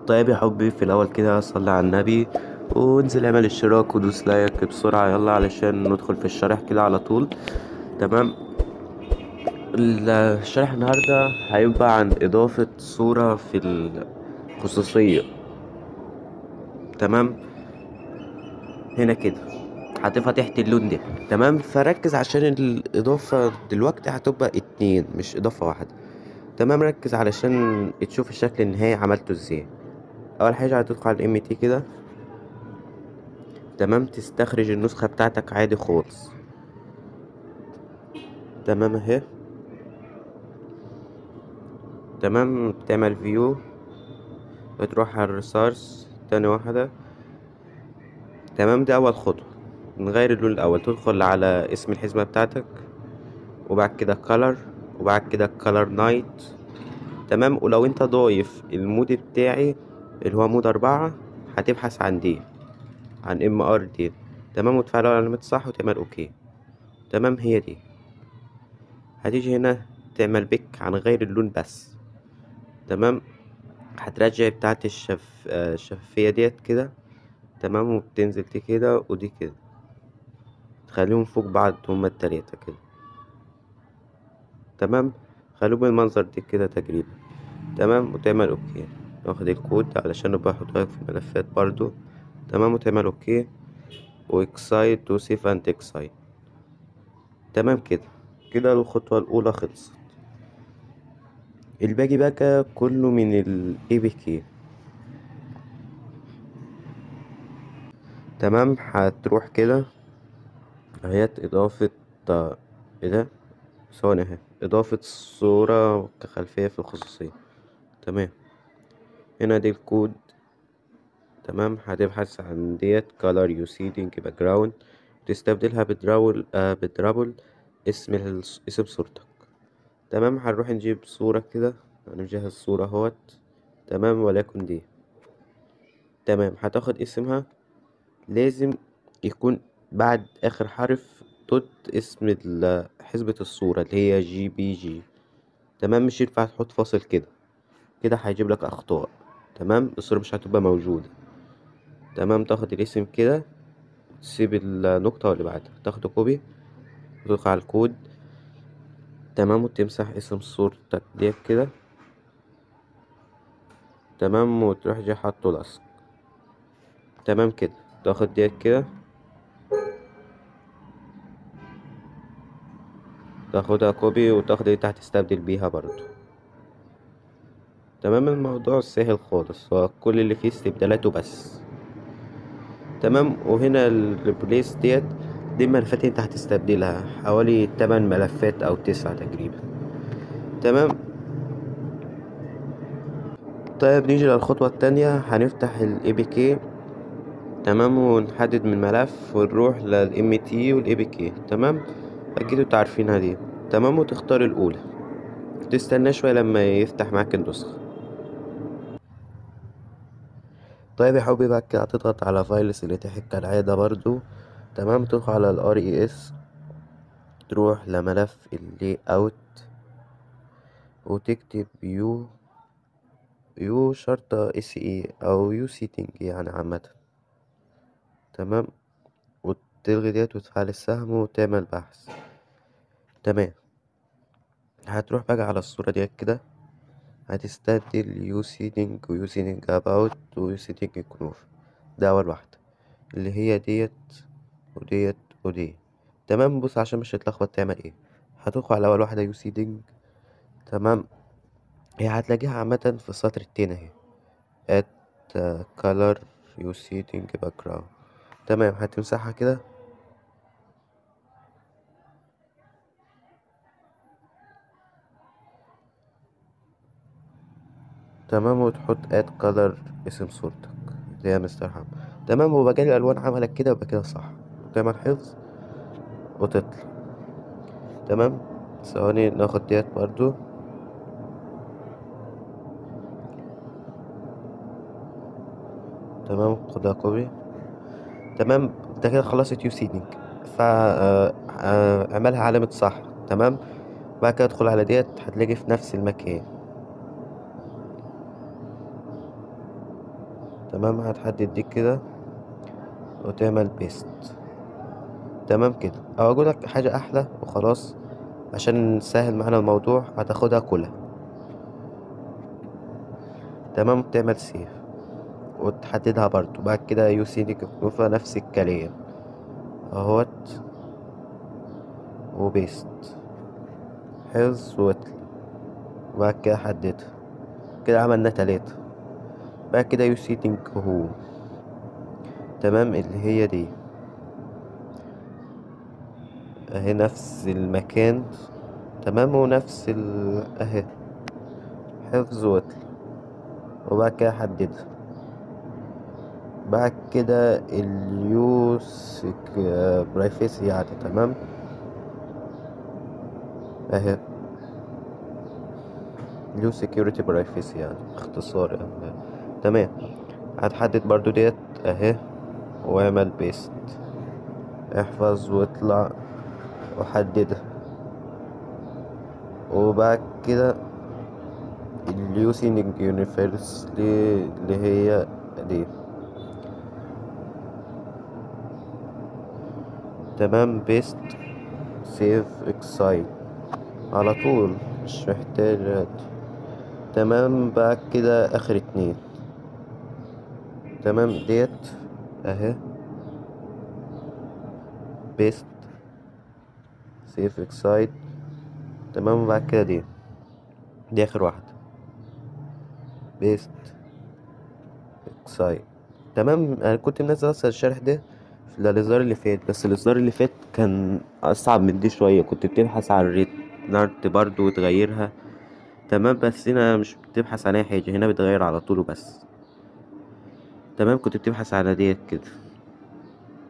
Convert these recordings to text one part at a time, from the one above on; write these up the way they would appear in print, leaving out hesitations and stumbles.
طيب يا حبي، في الاول كده صلي على النبي وانزل اعمل اشتراك ودوس like بسرعة يلا علشان ندخل في الشرح كده على طول. تمام، الشرح النهاردة هيبقى عن اضافة صورة في الخصوصية. تمام، هنا كده هتضيفها تحت اللون ده. تمام، فركز عشان الاضافة دلوقتي هتبقى 2 مش اضافة واحدة. تمام، ركز علشان تشوف الشكل النهائي عملته ازاي. اول حاجة هتدخل على ال MT كده. تمام، تستخرج النسخة بتاعتك عادي خالص. تمام اهي. تمام، تعمل view وتروح على ال resource تاني واحدة. تمام، دي اول خطوة. نغير اللون الاول، تدخل على اسم الحزمة بتاعتك وبعد كده color وبعد كده color night. تمام، ولو انت ضايف ال mode بتاعي اللي هو mode 4 هتبحث عن دي، عن MR دي. تمام، وتفعلها على علامة صح وتعمل okay. تمام، هي دي. هتيجي هنا تعمل pick هنغير اللون بس. تمام، هترجع بتاعت الشفافية ديت كده. تمام، وبتنزل دي كده ودي كده، تخليهم فوق بعض هما التلاتة كده. تمام، خلوهم بالمنظر دي كده تقريبا. تمام، وتعمل okay. ناخد الكود علشان نبقى احطها في الملفات برضو. تمام، وتعمل okay و exit و save and exit. تمام كده كده الخطوة الأولى خلصت. الباقي بقى كله من ال APK. تمام، هتروح كده اهيت اضافة ايه ده، ثواني اهي، اضافة صورة كخلفية في الخصوصية. تمام، هنا دي الكود. تمام، هتبحث عن ديت color using background، تستبدلها ب drawable اسم صورتك. تمام، هنروح نجيب صورة كده، هنجهز صورة اهوت. تمام، وليكن دي. تمام، هتاخد اسمها، لازم يكون بعد اخر حرف dot اسم حزمة الصورة اللي هي JPG. تمام، مش ينفع تحط فاصل كده، كده هيجيب لك اخطاء. تمام، الصورة مش هتبقى موجودة. تمام، تاخد الاسم كده، تسيب النقطة اللي بعدها، تاخده copy وتدخل على الكود. تمام، وتمسح اسم صورتك ديت كده. تمام، وتروح جاي حاطه لصق. تمام كده، تاخد ديت كده، تاخدها copy وتاخد دي تحت تستبدل بيها برضو. تمام، الموضوع سهل خالص، هو كل اللي فيه استبدالاته بس. تمام، وهنا ال replace ديت دي ملفات انت هتستبدلها، حوالي 8 ملفات او 9 تقريبا. تمام، طيب نيجي للخطوة التانية. هنفتح ال APK. تمام، ونحدد من ملف ونروح لل MT وال APK. تمام، اكيد انتوا عارفينها دي. تمام، وتختار الاولى، تستنى شوية لما يفتح معاك النسخة. طيب يا حبي، بعد كده هتضغط على files اللي تحت كالعادة برضو. تمام، تدخل على ال RES، تروح لملف ال layout وتكتب U شرطة SE او U setting يعني عامة. تمام، وتلغي ديت وتفعل السهم وتعمل بحث. تمام، هتروح بقى على الصورة ديت كده، هتستبدل U setting و U setting about و U setting كنوف، ده اول واحدة اللي هي ديت وديت ودي. تمام، بص عشان مش هتلخبط تعمل ايه، هتدخل على اول واحدة U setting. تمام، هي هتلاقيها عامة في السطر التاني اهي، add color U setting background. تمام، هتمسحها كده. تمام، وتحط add color اسم صورتك اللي هي مستر حم. تمام، وبقى الالوان عملت كده يبقى كده صح، وتعمل حفظ وتطلع. تمام، ثواني ناخد ديت برضو. تمام، خدها copy. تمام، انت كده خلصت U setting، فاعملها علامة صح. تمام، بعد كده ادخل على ديت، هتلاقي في نفس المكان. تمام، هتحدد دي كده وتعمل paste. تمام كده. او اقول لك حاجة احلى وخلاص عشان نسهل معانا الموضوع، هتاخدها كلها. تمام، تعمل save وتحددها برضو. بعد كده you setting نفس الكلام اهوت، و paste، حفظ واطلع. وبعد كده حددها كده، عملنا 3. بعد كده you setting home. تمام، اللي هي دي اهي، نفس المكان. تمام، ونفس اهي، حفظ واطلع. وبعد كده حددها. بعد كده ال use privacy يعني. تمام اهي ال use security privacy يعني اختصار يعني. تمام، هتحدد برضو ديت اهي، واعمل paste، احفظ واطلع وحددها. وبعد كده ال using university اللي هي دي. تمام، paste، save، exit على طول، مش محتاج. تمام، بعد كده اخر 2. تمام، ديت اهي، paste، save، exit. تمام، وبعد كده دي اخر واحدة، paste، exit. تمام، انا كنت منزل اصلا الشرح ده في الاصدار اللي فات، بس الاصدار اللي فات كان اصعب من دي شوية، كنت بتبحث عن ال restart برضو وتغيرها. تمام، بس هنا مش بتبحث عن اي حاجة، هنا بتغير على طول وبس. تمام، كنت بتبحث على ديت كده،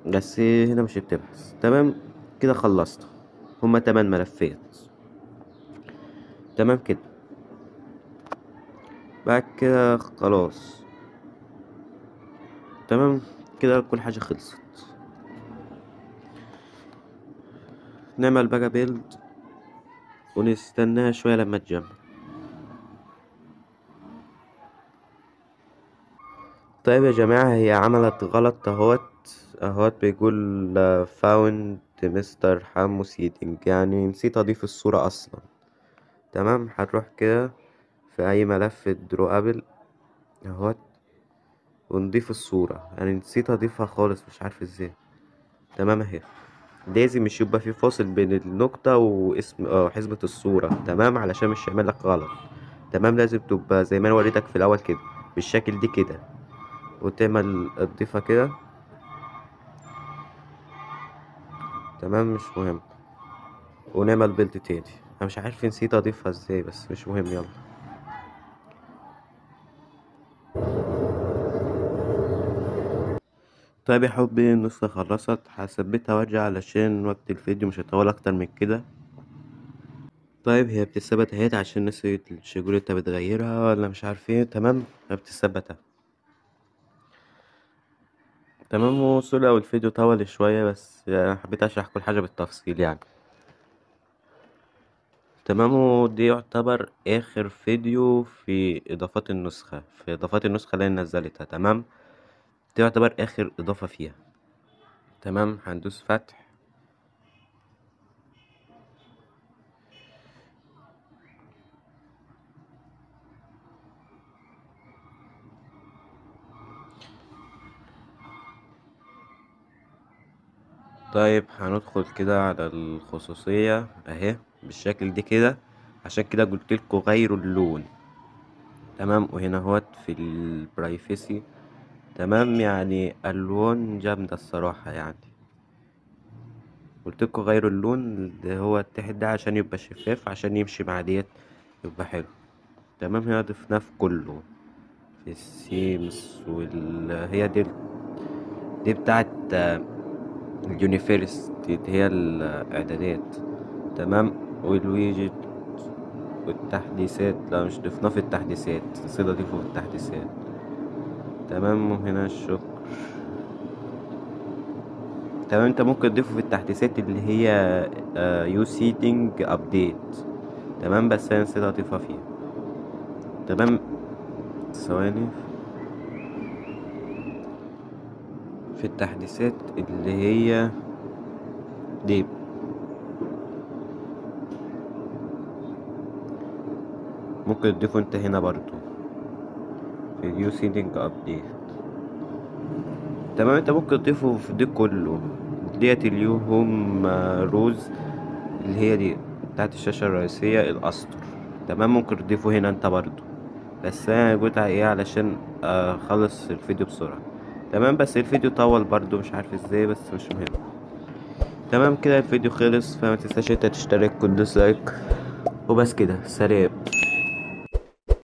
بس هنا مش بتبحث. تمام كده خلصت، هما 8 ملفات. تمام كده، بعد كده خلاص. تمام كده كل حاجة خلصت. نعمل بقى build ونستناها شوية لما تجمع. طيب يا جماعة، هي عملت غلط اهوت، بيقول found مستر حمو setting، يعني نسيت اضيف الصورة اصلا. تمام، هنروح كده في اي ملف drawable اهوت ونضيف الصورة، انا نسيت اضيفها خالص مش عارف ازاي. تمام اهي، لازم مش يبقى في فاصل بين النقطة واسم حزمة الصورة. تمام، علشان مش يعمل لك غلط. تمام، لازم تبقى زي ما انا وريتك في الاول كده بالشكل دي كده، وتعمل تضيفها كده. تمام، مش مهم. ونعمل build تاني، انا مش عارف نسيت اضيفها ازاي بس مش مهم، يلا. طيب يا حبي، النسخة خلصت، هثبتها وارجع علشان وقت الفيديو مش هيطول اكتر من كده. طيب هي بتثبت اهيت عشان نسيت الشجور انت بتغيرها ولا مش عارف ايه. تمام، هي بتثبت اهي. تمام، وصل لو الفيديو طول شوية بس انا حبيت اشرح كل حاجة بالتفصيل يعني. تمام، ودي يعتبر اخر فيديو في اضافات النسخة، في اضافات النسخة اللي انا نزلتها. تمام، دي يعتبر اخر اضافة فيها. تمام، هندوس فتح. طيب هندخل كده على الخصوصية اهي بالشكل دي كده، عشان كده قلت لكم غيروا اللون. تمام، وهنا اهوت في ال privacy. تمام، يعني الوان جامدة الصراحة، يعني قلت لكم غيروا اللون اللي هو التحت ده عشان يبقى شفاف، عشان يمشي مع ديت يبقى حلو. تمام، هنا ضفناه في كله، في ال themes هي دي بتاعت ال university، هي الاعدادات. تمام، وال widget والتحديثات، لا مش ضفناه في التحديثات، نسيت اضيفه في التحديثات. تمام، وهنا الشكر. تمام، انت ممكن تضيفه في التحديثات اللي هي you setting update. تمام، بس انا نسيت اضيفها فيها. تمام، ثواني. في التحديثات اللي هي دي. ممكن تضيفه انت هنا برضو في new setting update. تمام، انت ممكن تضيفه في دي كله ديت ال new home rows اللي هي دي بتاعت الشاشة الرئيسية الأسطر. تمام، ممكن تضيفه هنا انت برضو، بس انا قلت ايه علشان اخلص الفيديو بسرعة. تمام، بس الفيديو طول برضو مش عارف ازاي، بس مش مهم. تمام كده الفيديو خلص، فما تنساش انت تشترك وتدوس like، وبس كده، سلام.